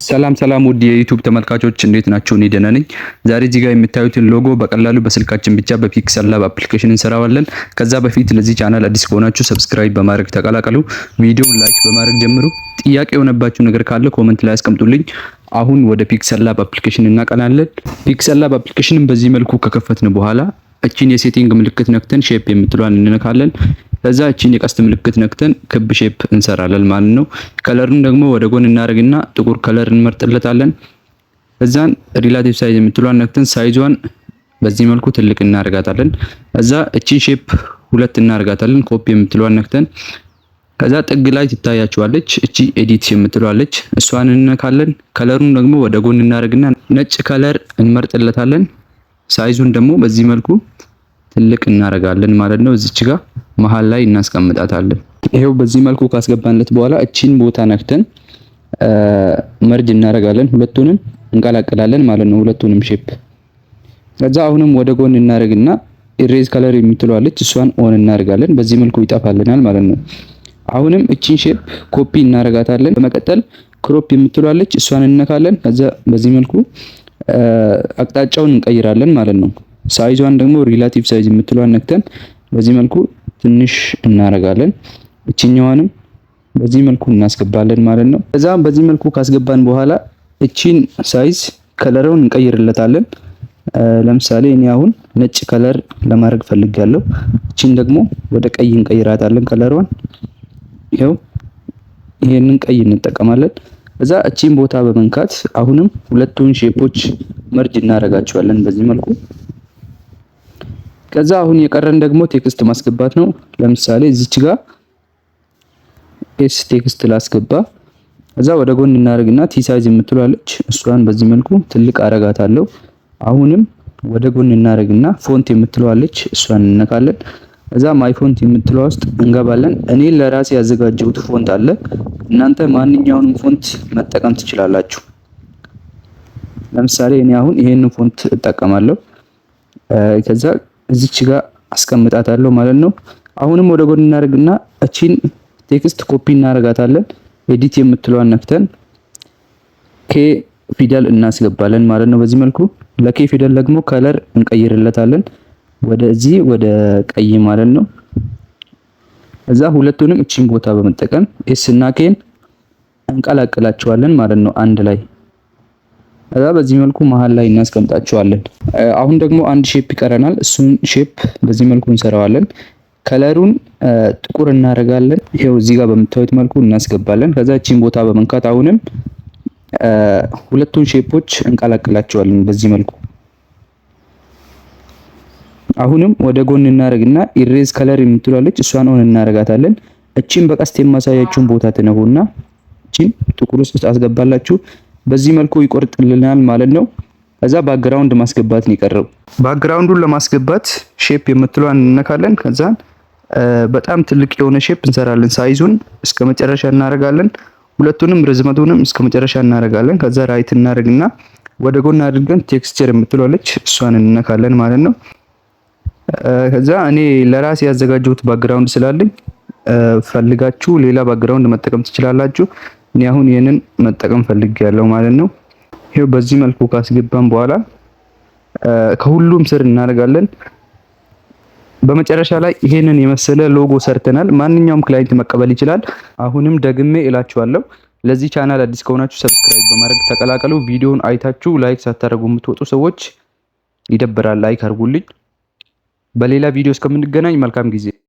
ሰላም ሰላም ውድ የ YouTube ተመልካቾች፣ እንዴት ናችሁ? እኔ ደህና ነኝ። ዛሬ እዚህ ጋር የምታዩትን ሎጎ በቀላሉ በስልካችን ብቻ በ PixelLab application እንሰራዋለን። ከዛ በፊት ለዚህ ቻናል አዲስ ከሆናችሁ subscribe በማድረግ ተቀላቀሉ። ቪዲዮውን like በማድረግ ጀምሩ። ጥያቄ የሆነባችሁ ነገር ካለ comment ላይ አስቀምጡልኝ። አሁን ወደ PixelLab application እናቀናለን። PixelLab application ን በዚህ መልኩ ከከፈትን በኋላ እቺን የ setting ምልክት ነክተን shape የምትለዋን እንነካለን። ከዛ እቺን የቀስት ምልክት ነክተን ክብ shape እንሰራለን ማለት ነው። Color ኡን ደግሞ ወደ ጎን እናደርግና ጥቁር color እንመርጥለታለን። ከዛን relative size የምትለዋን ነክተን size ኧን በዚህ መልኩ ትልቅ እናደርጋታለን። ከዛ እቺን shape ሁለት እናደርጋታለን። ኮፒ የምትለዋን ነክተን ከዛ ጥግ ላይ ትታያችኋለች እቺ edit የምትለዋለች፣ እሷን እንነካለን። Color ኡን ደግሞ ወደ ጎን እናደርግና ነጭ color እንመርጥለታለን። Size ኡን ደግሞ በዚህ መልኩ ትልቅ እናደርጋለን ማለት ነው። እዚች ጋር መሀል ላይ እናስቀምጣታለን። ይሄው በዚህ መልኩ ካስገባንለት በኋላ እቺን ቦታ ነክተን merge እናደርጋለን። ሁለቱንም እንቀላቅላለን ማለት ነው፣ ሁለቱንም shape። ከዛ አሁንም ወደ ጎን እናደርግና erase color የምትለዋለች፣ እሷን on እናደርጋለን። በዚህ መልኩ ይጠፋልናል ማለት ነው። አሁንም እቺን shape copy እናደርጋታለን። በመቀጠል crop የምትለዋለች፣ እሷን እንነካለን። ከዛ በዚህ መልኩ አቅጣጫውን እንቀይራለን ማለት ነው። Size ኧን ደግሞ relative size የምትለዋን ነክተን በዚህ መልኩ ትንሽ እናደርጋለን። እቺኛዋንም በዚህ መልኩ እናስገባለን ማለት ነው። ከዛ በዚህ መልኩ ካስገባን በኋላ እቺን size color ኡን እንቀይርለታለን። ለምሳሌ እኔ አሁን ነጭ color ለማድረግ ፈልጋለሁ። እቺን ደግሞ ወደ ቀይ እንቀይራታለን color ኧን። ይኸው ይሄንን ቀይ እንጠቀማለን። እዛ እቺን ቦታ በመንካት አሁንም ሁለቱን shape ኦች merge እናደርጋቸዋለን በዚህ መልኩ። ከዛ አሁን የቀረን ደግሞ text ማስገባት ነው። ለምሳሌ እዚች ጋር S text ላስገባ። ከዛ ወደ ጎን እናደርግና T size የምትለዋለች፣ እሷን በዚህ መልኩ ትልቅ አረጋታለሁ። አሁንም ወደ ጎን እናደርግና font የምትለዋለች፣ እሷን እንነካለን። እዛ my font የምትለዋ ውስጥ እንገባለን። እኔ ለራሴ ያዘጋጀሁት font አለ። እናንተ ማንኛውንም font መጠቀም ትችላላችሁ። ለምሳሌ እኔ አሁን ይሄንን font እጠቀማለሁ። ከዛ እዚች ጋር አስቀምጣታለሁ ማለት ነው። አሁንም ወደ ጎን እናደርግና እቺን text copy እናደርጋታለን። Edit የምትለዋን ነክተን K ፊደል እናስገባለን ማለት ነው። በዚህ መልኩ ለ K ፊደል ደግሞ color እንቀይርለታለን ወደዚህ ወደ ቀይ ማለት ነው። እዛ ሁለቱንም እቺን ቦታ በመጠቀም S እና K ን እንቀላቅላቸዋለን ማለት ነው አንድ ላይ። እዛ በዚህ መልኩ መሀል ላይ እናስቀምጣቸዋለን። አሁን ደግሞ አንድ shape ይቀረናል። እሱን shape በዚህ መልኩ እንሰራዋለን። Color ኡን ጥቁር እናደርጋለን። ይሄው እዚህ ጋር በምታዩት መልኩ እናስገባለን። ከዛ እቺን ቦታ በመንካት አሁንም ሁለቱን shape ኦች እንቀላቅላቸዋለን በዚህ መልኩ። አሁንም ወደ ጎን እናደርግና erase color የምትላለች፣ እሷን on እናደርጋታለን። እቺን በቀስት የማሳያችሁን ቦታ ትነኩና እቺን ጥቁር ውስጥ አስገባላችሁ። በዚህ መልኩ ይቆርጥልናል ማለት ነው። ከዛ background ማስገባት ነው የቀረው። Background ኡን ለማስገባት shape የምትለዋን እንነካለን። ከዛ በጣም ትልቅ የሆነ shape እንሰራለን። Size ኡን እስከ መጨረሻ እናደርጋለን። ሁለቱንም ርዝመቱንም እስከ መጨረሻ እናደርጋለን። ከዛ right እናደርግና ወደ ጎን አድርገን texture የምትለዋለች፣ እሷን እንነካለን ማለት ነው። ከዛ እኔ ለራሴ ያዘጋጀሁት background ስላለኝ ፈልጋችሁ ሌላ background መጠቀም ትችላላችሁ። እኔ አሁን ይህንን መጠቀም ፈልጌያለሁ ማለት ነው። ይሄው በዚህ መልኩ ካስገባን በኋላ ከሁሉም ስር እናደርጋለን። በመጨረሻ ላይ ይሄንን የመሰለ ሎጎ ሰርተናል። ማንኛውም client መቀበል ይችላል። አሁንም ደግሜ እላችኋለሁ፣ ለዚህ ቻናል አዲስ ከሆናችሁ subscribe በማድረግ ተቀላቀሉ። ቪዲዮውን አይታችሁ like ሳታደርጉ የምትወጡ ሰዎች ይደብራል። Like አድርጉልኝ። በሌላ ቪዲዮ እስከምንገናኝ መልካም ጊዜ።